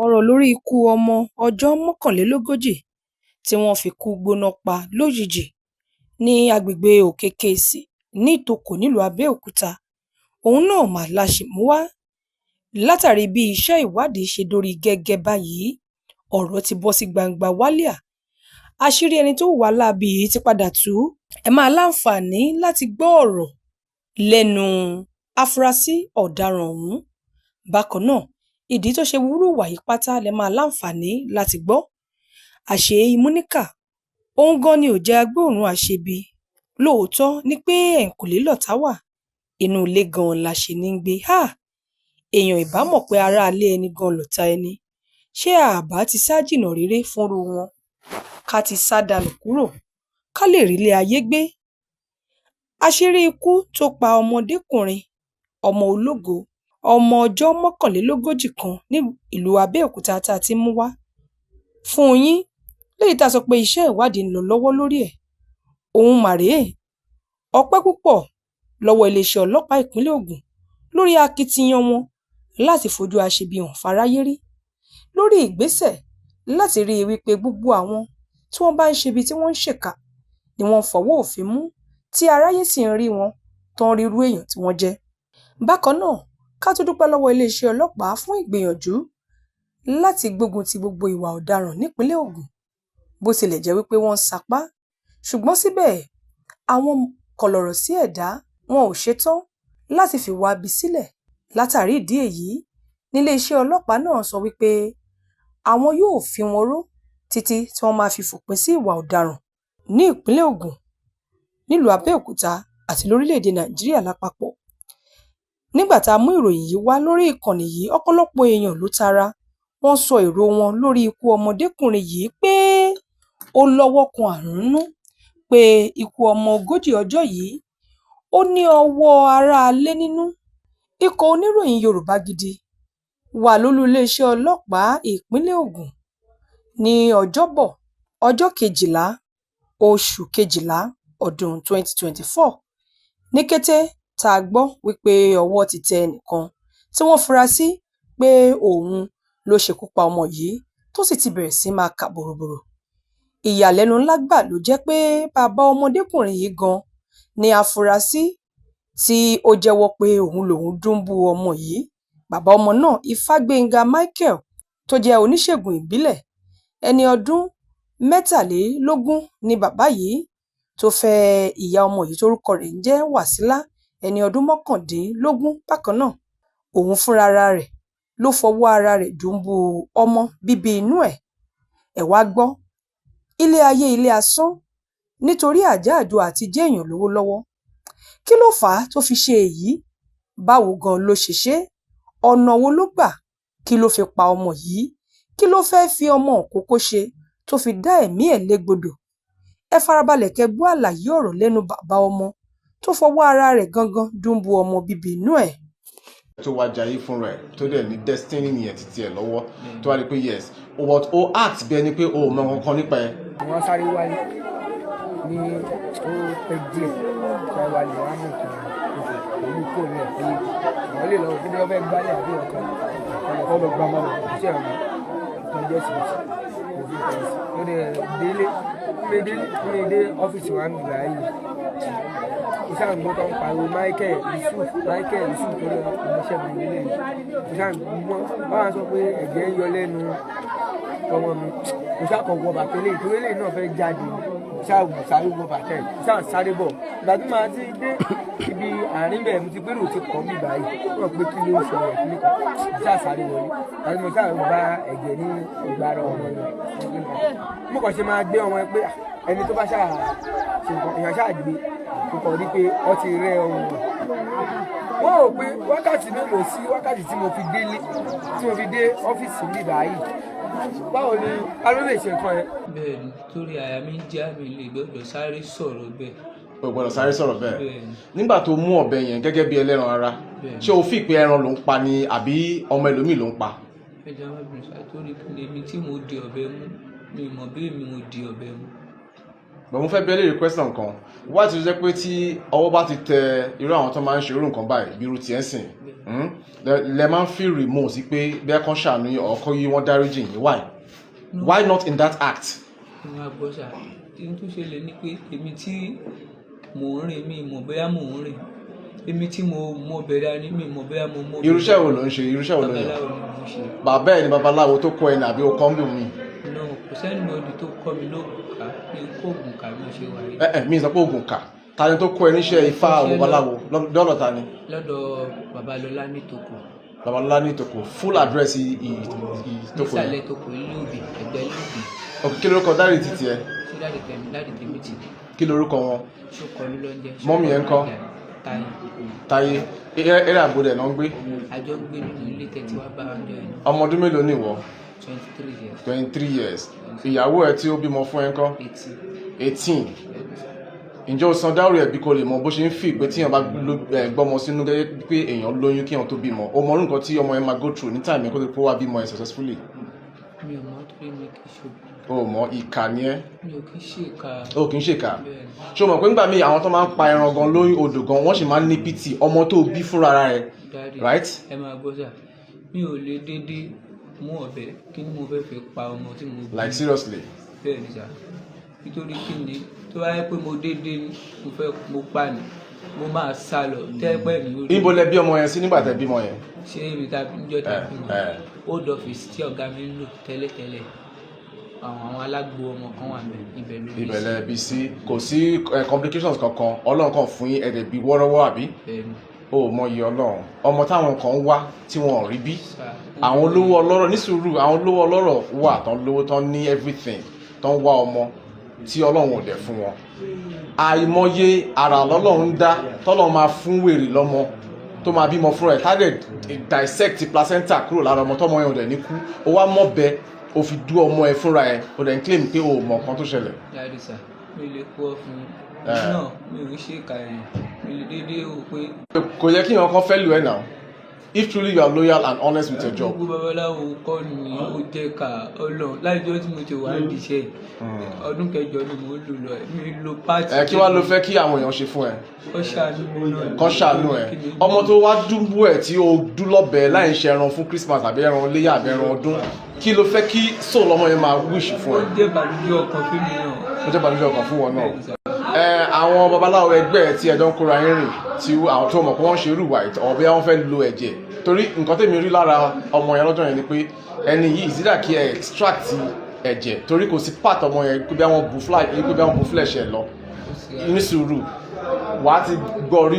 Ọ̀rọ̀ lórí ikú ọmọ ọjọ́ mọ́kànlélógójì tí wọ́n fikú gbóná pa lójijì ní agbègbè Òkè-Kèsì nìtòkò nílùú Abẹ́òkúta, òun náà mà la ṣì mú wá. Látàrí bí iṣẹ́ ìwádìí ṣe dórí gẹ́gẹ́ báyìí, ọ̀rọ̀ ti bọ́ sí gbangba wálíà. Àṣírí ẹni tó hùwà láabi yìí ti padà tú. Ẹ máa láǹfààní láti gbọ́ ọ̀rọ̀ lẹ́nu afurasí ọ̀daràn ọ̀hún. Bákan náà, ìdí tó ṣe hurú ìwà yìí pátá lẹ máa láǹfààní láti gbọ́. Àṣé imú níkà, òun gan ni ò jẹ́ agbóòórùn aṣebi. Lóòótọ́ ni pé ẹ̀yìnkùlé lọ̀tá wà, inú ilé gan-an la ṣe ní í gbé. Háà! Èèyàn ìbá mọ̀ pé aráalé ẹni gan lọ̀tá ẹni. Ṣé àá bá ti sá jìnnà réré fúnrú wọn? Ká ti sá dànù kúrò, ká lè rílé ayé gbé. Àṣírí ikú tó pa ọmọdékùnrin, ọmọ ológo, ọmọ ọjọ́ mọ́kànlélógójì kan ní ìlú Abẹ́òkúta tá a ti mú wá fún yín léyìí tá a sọ pé iṣẹ́ ìwádìí ń lọ lọ́wọ́ lórí ẹ̀. Òun mà rèé. Ọpẹ́ púpọ̀ lọ́wọ́ iléeṣẹ́ ọlọ́pàá ìpínlẹ̀ Ògùn lórí akitiyan wọn láti fojú aṣebi hàn fáráyé rí, lórí ìgbésẹ̀ láti rí i wípé gbogbo àwọn tí wọ́n bá ń ṣebi tí wọ́n ń ṣèkà ni wọ́n ń fọwọ́ òfin mú, tí aráyé sì ń rí wọn tán rírú èèyàn tí wọ́n jẹ́. Bákan náà, ká tún dúpẹ́ lọ́wọ́ iléeṣẹ́ ọlọ́pàá fún ìgbìyànjú láti gbógun ti gbogbo ìwà ọ̀daràn nípínlẹ̀ Ògùn. Bó tilẹ̀ jẹ́ wípé wọ́n ń sapá, ṣùgbọ́n síbẹ̀ àwọn kọ̀lọ̀rọ̀sí ẹ̀dá wọn ò ṣetán láti fìwà ibi sílẹ̀. Látàrí ìdí èyí níléeṣẹ́ ọlọ́pàá náà sọ wípé àwọn yóò fi wọn ró títí tí wọ́n máa fi fòpin sí ìwà ọ̀daràn ní ìpínlẹ̀ Ògùn, nílùú Abẹ́òkúta àti lórílẹ̀-èdè Nàìjíríà lápapọ̀. Nígbà tá a mú ìròyìn yìí wá lórí ìkànnì yìí, ọ̀pọ̀lọpọ̀ èèyàn ló tara. Wọ́n sọ èrò wọn lórí ikú ọmọdékùnrin yìí pé ó lọ́wọ́ kan àrùn nínú, pé ikú ọmọ ogójì ọjọ́ yìí ó ní ọwọ́ aráalé nínú. Ikọ̀ oníròyìn Yorùbá Gidi wà lólú iléeṣẹ́ ọlọ́pàá ìpínlẹ̀ Ògùn ní Ọjọ́bọ̀, ọjọ́ kejìlá oṣù kejìlá ọdún 2024 ní kété tá a gbọ́ wípé ọwọ́ ti tẹ ẹnìkan tí wọ́n fura sí pé òun ló ṣekú pa ọmọ yìí tó sì ti bẹ̀rẹ̀ sí máa kà bòròbòrò. Ìyàlẹ́nu ńlá gbà ló jẹ́ pé bàbá ọmọdékùnrin yìí gan ní àfúrásì tí ó jẹ́wọ́ pé òun lòún dùǹbú ọmọ yìí. Bàbá ọmọ náà, Ifágbénga Michael, tó jẹ́ oníṣègùn ìbílẹ̀, ẹni ọdún mẹ́tàlélógún ni bàbá yìí tó fẹ́ ìyá ọmọ yìí tórúkọ rẹ̀ ń jẹ́ Wàsílà, ẹni ọdún mọ́kàndínlógún bákan náà. Òun fúnra rẹ̀ ló fọwọ́ ara rẹ̀ dùǹbú ọmọ bíbí inú ẹ̀. Ẹ wàá gbọ́, ilé ayé ilé asán, nítorí àjáàjò àti jẹ́èyàn lówó lọ́wọ́. Kí ló fà á tó fi ṣe èyí? Báwo gan ló ṣe ṣe é? Ọ̀nà wo ló gbà? Kí ló fi pa ọmọ yìí? Kí ló fẹ́ẹ́ fi ọmọ ìkókó ṣe tó fi dá ẹ̀mí ẹ̀ légbodò? Ẹ farabalẹ̀ kẹ́ ẹ gbọ́ àlàyé ọ̀rọ̀ lẹ́nu bàbá ọmọ tó fọwọ́ ara rẹ̀ gangan dùǹbú ọmọ bíbí inú ẹ̀. Tó wá jayé fúnra ẹ̀, tó dẹ̀ ní destiny nìyẹn títí ẹ̀ lọ́wọ́, tó wá rí pé yes, but ó act bí ẹni pé o ò mọ kankan nípa ẹ̀. Wọ́n sáré wálé ní ó pẹ́ díẹ̀, sáré wálé, wọ́n á mú nǹkan pẹ̀lú fóònù ẹ̀ pé àwọn lè lọ kí wọ́n fẹ́ gbálẹ̀ àbí nǹkan ọ̀nà lọ gbá mọ́nà iṣẹ́ ọ̀nà nǹkan jẹ́ sí sí mo dẹ̀ délé, mo délé, mo dé ọ́fíìsì wa nígbà yìí, mo ṣáà ń gbọ́ tó ń pariwo "Michael Yusuf, Michael Yusuf", torí ọmọọṣẹ́ mi nílé yìí. Mo ṣáà ń gbọ́ wọ́n á sọ pé ẹ̀jẹ̀ ń yọ lẹ́nu ọmọ mi. Mo ṣáà kàn wọ bàtà eléyìí torí eléyìí náà fẹ́ jáde. Mo ṣáà sáré wọ bàtà ẹ̀, mo ṣáà sáré bọ̀. Ìgbà tí màá ti dé ibi àárín bẹ́ẹ̀, mo ti gbérò ti kọ́ mi báyìí, wọ́n pé kí ló ń ṣẹlẹ̀, kí ló kàn. Mo ṣáà sáré wọlé àti mo ṣáà bá ẹ̀jẹ̀ ní ìgbára ọmọ yẹn. Mo kàn ṣe máa gbé ọmọ yẹn pé ẹni tó bá ṣáà ṣe nǹkan, èèyàn ṣáà gbé. Mo kàn rí pé ọ ti rẹ́ ọrùn rẹ̀. Wọ́n rò pé wákàtí mélòó sí wákàtí tí mo fi délé, tí mo fi dé ọ́fíìsì mi báyìí, báwo ni a ló lè ṣe nǹkan yẹn? Bẹ́ẹ̀ni, torí àyà mi ń já mi, lè gbọ́dọ̀ sáré sọ̀rọ̀ bẹ́ẹ̀. O gbọ́dọ̀ sáré sọ̀rọ̀ bẹ́ẹ̀. Bẹ́ẹ̀ni. Nígbà tó mú ọ̀bẹ yẹn gẹ́gẹ́ bí ẹlẹ́ran ara, Bẹ́ẹ̀ni. ṣé o fi pé ẹran ló ń pa ni àbí ọmọ ẹlòmíì ló ń pa? Ẹjọ́ má bínú sá, torí kí ni èmi tí mo di ọ̀bẹ mú, mi mọ̀ bí èmi mo di ọ̀bẹ mú. But mo fẹ́ bi ẹ́ léèrè question kan. Wá ti jẹ́ pé tí ọwọ́ bá ti tẹ irú àwọn tó máa ń ṣe irú nǹkan báyìí, bí irú tiẹ̀ ń sìn, Lẹ máa ń feel remorse pé bí ẹ kàn ṣàánú yín, ọkọ yìí, wọ́n dáríjì yín. Why? Why not in that act? Ẹ máa gbọ́ sà, ohun tó ṣẹlẹ̀ ni pé èmi tí mò ń rìn, mi mọ̀ bóyá mò ń rìn. Èmi tí mo mọ bẹ̀rẹ̀ dání, mi mọ̀ bóyá mo mọ. Irúṣẹ́ wo ló ń ṣe? Irúṣẹ́ wo ló ń yàn? Babaláwo ni mo ń ṣe. Bàbá ẹ̀ ní babaláwo tó kọ́ ẹ ní, àbí o kọ́ ń bì mí? No, kò sẹ́ni odi tó kọ́ mi lóògùn ká. Mi kó oògùn ká bí mo ṣe wà yìí. Ẹ ẹ, mi sọ pé oògùn kà. Ta ni tó kọ́ ẹ níṣẹ́ ifá babaláwo? Lọ́dọ̀ ta ni? Lọ́dọ̀ Babalọ́lá ní Tòkò. Babalọ́lá ní Ìtòkò. Full address Ìtòkò Nísàlẹ̀ yẹn? Tòkò, ilé òbí, ẹgbẹ́ ilé òbí. Ok, kí lórúkọ daddy títí ẹ? Ṣé daddy tèmi? Daddy tèmi tì. Kí lórúkọ wọn? Ṣókọlú ló ń jẹ́. Mummy ẹ̀ ńkọ́? Táyé. Táyé. Eré àbúrò ẹ̀ náà ń gbé? Àjọ ń gbé nínú ilé tẹ́tí wá bá ọjọ́ yẹn. Ọmọ ọdún mélòó ni ìwọ? 23 years. 23 years. Ìyàwó ẹ tí ó bímọ fún ẹ ńkọ́? 18. 18. Ǹjẹ́ o san dowry ẹ̀ bí kò lè mọ bó ṣe ń fi pé tíyàn bá gbọ́mọ sínú, gẹ́gẹ́ bí pé èèyàn lóyún kíyàn tó bímọ, o mọ orú nǹkan tí ọmọ yẹn máa go through ní time yẹn kó tó pé ó wá bímọ ẹ successfully? Mi ò mọ̀ torí mi kì í ṣe obìnrin. O mọ, ìkà ni ẹ. Mi ò kì í ṣe ìka. O kì í ṣèkà. Bẹ́ẹ̀ ni. Ṣé o mọ̀ pé nígbà míì, àwọn tó máa ń pa ẹran gan lóyún odò gan, wọ́n sì máa ń ní pity ọmọ tó bí fúnra rẹ̀? Daddy, Right. ẹ máa gbọ́ sà, mi ò lè dédé mú ọ̀bẹ. Kí ni mo fẹ́ fi pa ọmọ tí mo bí? Like, seriously? Bẹ́ẹ̀ ni sà, nítorí kí ni? Tó bá yẹ pé mo dédé ni mo fẹ́ mo pa ni, mo máa sá lọ tẹ́pẹ́ ní orí. Ibo lẹ bí ọmọ yẹn sí nígbà tẹ bímọ yẹn? Ṣé ibi tá níjọ́ tá Eh, bí mọ? eh. Old office tí ọ̀gá mi ń lò tẹ́lẹ̀tẹ́lẹ̀, àwọn alágbo ọmọ kan wà níbẹ̀, ibẹ̀ ló bí Ibẹ̀ sí. lẹ bí sí. Kò sí complications kankan. Ọlọ́run kan fún yín, ẹ̀dẹ̀ bí wọ́rọ́wọ́, àbí? Bẹ́ẹ̀ ni. O mọ iye Ọlọ́run. Ọmọ táwọn kan ń wá tí wọn ò rí bí. Sà. Àwọn olówó ọlọ́rọ̀, ní sùúrù, àwọn olówó ọlọ́rọ̀ wà tán lówó tán ní everything, tán wá ọmọ tí Ọlọ́run ò dẹ̀ fún wọn. Àìmọye àrà lọ́lọ́run dá tọ́lọ́run máa fún wèrè lọ́mọ tó máa bímọ fúnra ẹ̀, tá dẹ̀ dissect placenta kúrò lára ọmọ, tọ́mọ yẹn ò dẹ̀ ní kú. Ó wá mọ́ bẹ, ó fi dú ọmọ ẹ fúnra ẹ, ó dẹ̀ ń claim pé o ò mọ nǹkan tó ṣẹlẹ̀. Daddy sà, mi lè kú ọ fún yín náà. Mi ò ń ṣe ìkà yẹn. Mi lè dédé wò pé Kò yẹ kí èèyàn kan fẹ́ lù ẹ́ now, if truly you are loyal and honest with your job. Gbogbo babaláwo kọ́ ni ó jẹ́ ká Ọlọ́run. Láìjọ́ tí mo ti wà nídìí iṣẹ́ yìí, ọdún 8 ni mò ń lò lọ, mi lo pàtì. Ẹ kí wàá ló fẹ́ kí àwọn èèyàn ṣe fún ẹ? Ó ṣàánú mi náà. Kán ṣàánú ẹ. Ọmọ tó wá dúnbú ẹ tí ó dú lọ́bẹ̀ láì ṣe ẹran fún Christmas àbí ẹran léyà àbí ẹran ọdún, kí ló fẹ́ kí soul ọmọ yẹn máa wish fún Ó ẹ? jẹ́ ìbànújẹ́ ọkàn fún mi náà. Ó jẹ́ ìbànújẹ́ ọkàn fún wọn náà. Bẹ́ẹ̀ ni sà. Ẹ àwọn babaláwo ẹgbẹ́ ẹ tí ẹjọ́ ń kóra yín rìn, tí àwọn tó mọ̀ pé wọ́n ṣe irú ìwà ìtọ́, ọ̀bẹ wọn fẹ́ lo ẹ̀jẹ̀, torí nǹkan tèmi rí lára ọmọ yẹn lọ́jọ́ yẹn ni pé ẹni yìí ìsídà kí ẹ extract ẹ̀jẹ̀, torí kò sí part ọmọ yẹn pé bí àwọn bu fly, pé bí àwọn bu flesh ẹ̀ lọ. Ní sùúrù, wàá ti gbọ́ rí,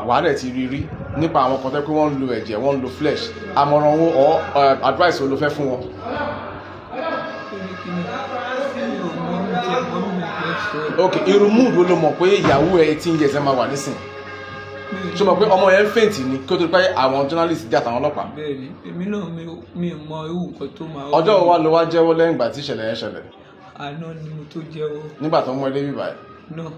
wàá dẹ̀ ti rí rí nípa àwọn kan tẹ́ pé wọ́n ń lo ẹ̀jẹ̀, wọ́n ń lo flesh. Àmọ̀ràn wo or advice wo ló fẹ́ fún wọn? Torí kí ni? Mi ò mọ mi jẹ mọ mi fẹ́ sọ. Ok, irú mood wo ló mọ̀ pé ìyàwó ẹ 18 years ẹ máa wà nísìn? Ṣé o mọ̀ pé ọmọ yẹn ń faint ni kí ó tó pẹ́ àwọn journalist dé àtàwọn ọlọ́pàá? Bẹ́ẹ̀ ni, èmi náà mi ò mọ irú nǹkan tó máa. Ọjọ́ wo wá ló wá jẹ́wọ́ lẹ́yìn ìgbà tí ìṣẹ̀lẹ̀ yẹn ṣẹlẹ̀? Àná ni mo tó jẹ́wọ́. Nígbà tó ń mú ẹ débi báyìí? Náà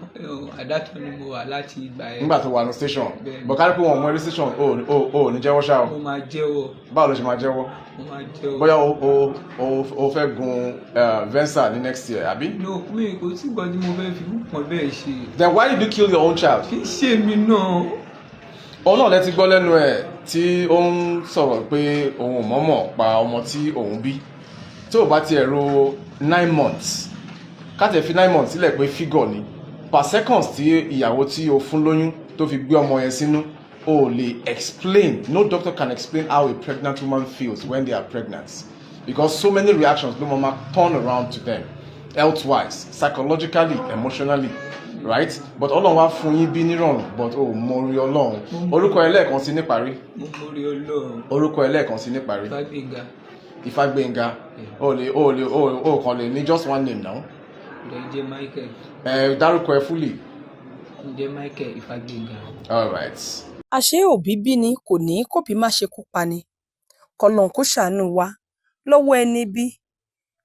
àdàtọ̀ ni mo wà láti ìgbà yẹn. Nígbà tó wà ní station? Bẹ́ẹ̀ni. Bọ̀ kárí pé wọn mú ẹ dé station, o ò ní jẹ́wọ́ ṣá o? Mo máa jẹ́wọ́. Báwo ló ṣe máa jẹ́wọ́? Mo máa jẹ́wọ́. Bóyá o fẹ́ gun Venza ní next year, àbí? No, mi kò sí nǹkan tí mo fẹ́ fi nǹkan bẹ́ẹ̀ ṣe. Then why did you kill your own child? Kì í ṣe mi náà. Òun náà lẹ ti gbọ́ lẹ́nu ẹ̀ tí ó ń sọ̀rọ̀ pé òun ò mọ̀ọ́mọ̀ pa ọmọ tí òun bí. Tí ò bá tiẹ̀ ro 9 months, ká tẹ̀ fi 9 months sílẹ̀ pé figure ni, per seconds tí ìyàwó tí o fún lóyún tó fi gbé ọmọ yẹn sínú, o ò lè explain. No doctor can explain how a pregnant woman feels when they are pregnant, because so many reactions ló máa turn around to them, health wise, psychologically, emotionally, right? But Ọlọ́run wá fún yín bí nírọ̀rùn, but o mọ orí Ọlọ́run. Orúkọ ẹ lẹ́ẹ̀kan sí níparí. Mo mórí Ọlọ́run. Orúkọ ẹ lẹ́ẹ̀kan sí níparí. Fágbénga. Ifágbénga. O lè o kàn lè ní just one name now. Rẹ̀ jẹ́ Michael. Ẹ dárúkọ ẹ fully. Ń jẹ́ Michael Ifágbénga. All right. Àṣé òbí bí ni kò ní kóbìí má ṣekú pa ni. Kọlọhun kò ṣàánú wa lọ́wọ́ ẹni ibi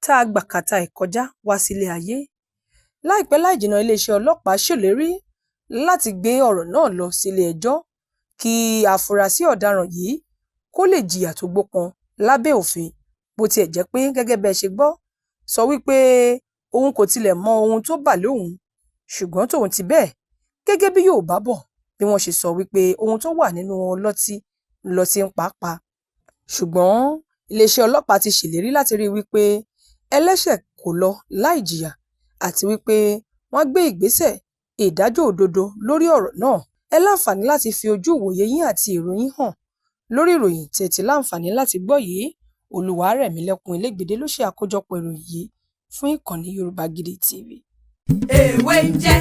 tá a gbà kàtà ẹ̀ kọjá wá sílé ayé. Láìpẹ́ láì jìnnà, iléeṣẹ́ ọlọ́pàá ṣèlérí láti gbé ọ̀rọ̀ náà lọ sílé-ẹjọ́ kí àfúrásì ọ̀daràn yìí kó lè jìyà tó gbópọn lábẹ́ òfin. Bó tiẹ̀ jẹ́ pé gẹ́gẹ́ bẹ́ ẹ ṣe gbọ́ sọ wípé òun kò tilẹ̀ mọ ohun tó bà lóun, ṣùgbọ́n tóun ti bẹ́ẹ̀, gẹ́gẹ́ bí Yorùbá bọ̀, bí wọ́n ṣe sọ wípé ohun tó wà nínú ọlọ́tí lọ ti ń pa á pa. Ṣùgbọ́n iléeṣẹ́ ọlọ́pàá ti ṣèlérí láti rí i wípé ẹlẹ́ṣẹ̀ kò lọ láì jìyà àti wípé wọ́n á gbé ìgbésẹ̀ ìdájọ́ òdodo lórí ọ̀rọ̀ náà. Ẹ láǹfààní láti fi ojú ìwòye yín àti èrò yín hàn lórí ìròyìn tí ẹ ti láǹfààní láti gbọ́ yìí. Olúwarẹ̀mílẹ́kùn Elégbèdé ló ṣe àkójọpọ̀ ìròyìn yìí fún ìkànnì Yorùbá Gidi TV. Èwe ń jẹ́,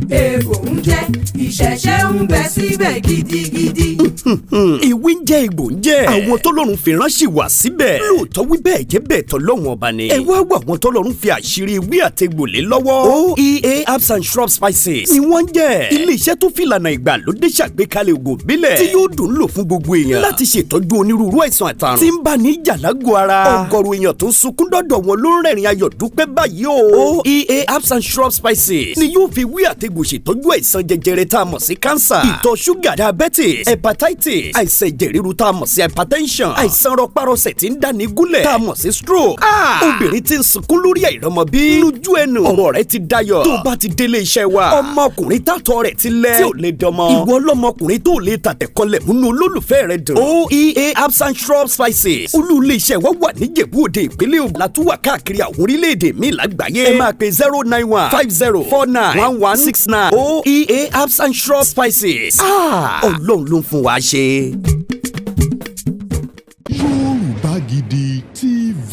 ègbò ń jẹ́, ìṣẹ̀ṣe ń bẹ síbẹ̀ gidigidi. Ìwé ń jẹ́, egbò ń jẹ́, àwọn tọ́lọ́run fi ránṣẹ́ wá síbẹ̀. Lóòótọ́ wí bẹ́ẹ̀ jẹ́ bẹ́ẹ̀, tọ́lọ́run ọba ni. Ẹ wá wà àwọn tọ́lọ́run fi àṣírí ewé àtegbò lé lọ́wọ́. OEA Herbs and Shrub Spices ni wọ́n ń jẹ́. Ilé-iṣẹ́ tó fìlànà ìgbàlódé ṣàgbékalẹ̀ ògùn ìbílẹ̀ tí yóò dùn lò fún gbogbo èèyàn láti ṣètọ́jú onírúurú àìsàn àtàrùn tí ń bá ní jàlágò ara. Ọ̀gọ̀rọ̀ èèyàn tó ń sunkún dọ́dọ̀ wọn ló ń rẹ̀rìn ayọ̀ dúpẹ́ báyìí o. OEA Herbs and Shrub Spices ni yóò fi ewé àtegbò ṣètọ́jú àìsàn jẹjẹrẹ tá a mọ̀ sí cancer, ìtọ̀ ṣúgà, diabetes, hepatitis, àìsàn ẹ̀jẹ̀ ríru tá a mọ̀ sí hypertension, àìsàn rọpárọsẹ̀ tí ń dáni gúnlẹ̀ tá a mọ̀ sí stroke. Obìnrin tí ń sunkún lórí àìrọ́mọbí lójú ẹnu ọ̀rọ̀ rẹ̀ ti dayọ̀ tó bá ti délé iṣẹ́ wa. Ọmọkùnrin tàtọ̀ rẹ̀ ti lẹ̀ tí ò lè dọmọ, ìwọ ọlọ́mọkùnrin tó lè tàtẹ̀kọlẹ̀ múnú olólùfẹ́ rẹ̀ dùn. OEA Herbs and Shrub Spices, olú ilé iṣẹ́ wa wà níjẹ̀bú Òde, ìpínlẹ̀ Ògùn, látúwà káàkiri àwọn orílẹ̀-èdè míì lágbàáyé. Ẹ máa pe 09150491169. OEA Herbs and Shrub Spices, Ọlọ́run ló ń fún wa ṣe. Yorùbá Gidi TV.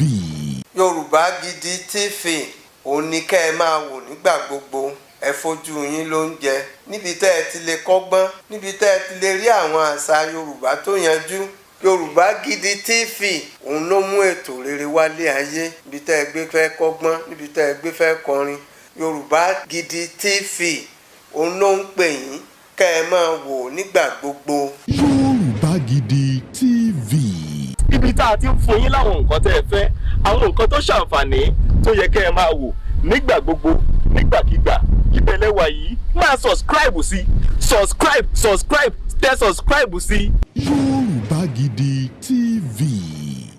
Yorùbá Gidi TV, òun ni kẹ́ ẹ máa wò nígbà gbogbo. Ẹ fojú yín ló ń jẹ níbi tẹ́ ẹ ti lè kọ́gbọ́n, níbi tẹ́ ẹ ti lè rí àwọn àṣà Yorùbá tó yanjú. Yorùbá Gidi TV, òun ló mú ètò rere wálé ayé. Níbi tẹ́ ẹ gbé fẹ́ kọ́gbọ́n, níbi tẹ́ ẹ gbé fẹ́ kọrin, Yorùbá Gidi TV, òun ló ń pè yín kẹ́ ẹ máa wò nígbà gbogbo. Yorùbá Gidi TV. Ibi tá a ti ń fún yín láwọn nǹkan tẹ́ ẹ fẹ́, àwọn nǹkan tó ṣàǹfààní tó yẹ kẹ́ ẹ máa wò nígbà gbogbo, nígbàkigbà, ìbẹ̀lẹ̀ wà yìí. Máa subscribe sí, subscribe, subscribe, tẹ subscribe sí. Yorùbá Gidi TV.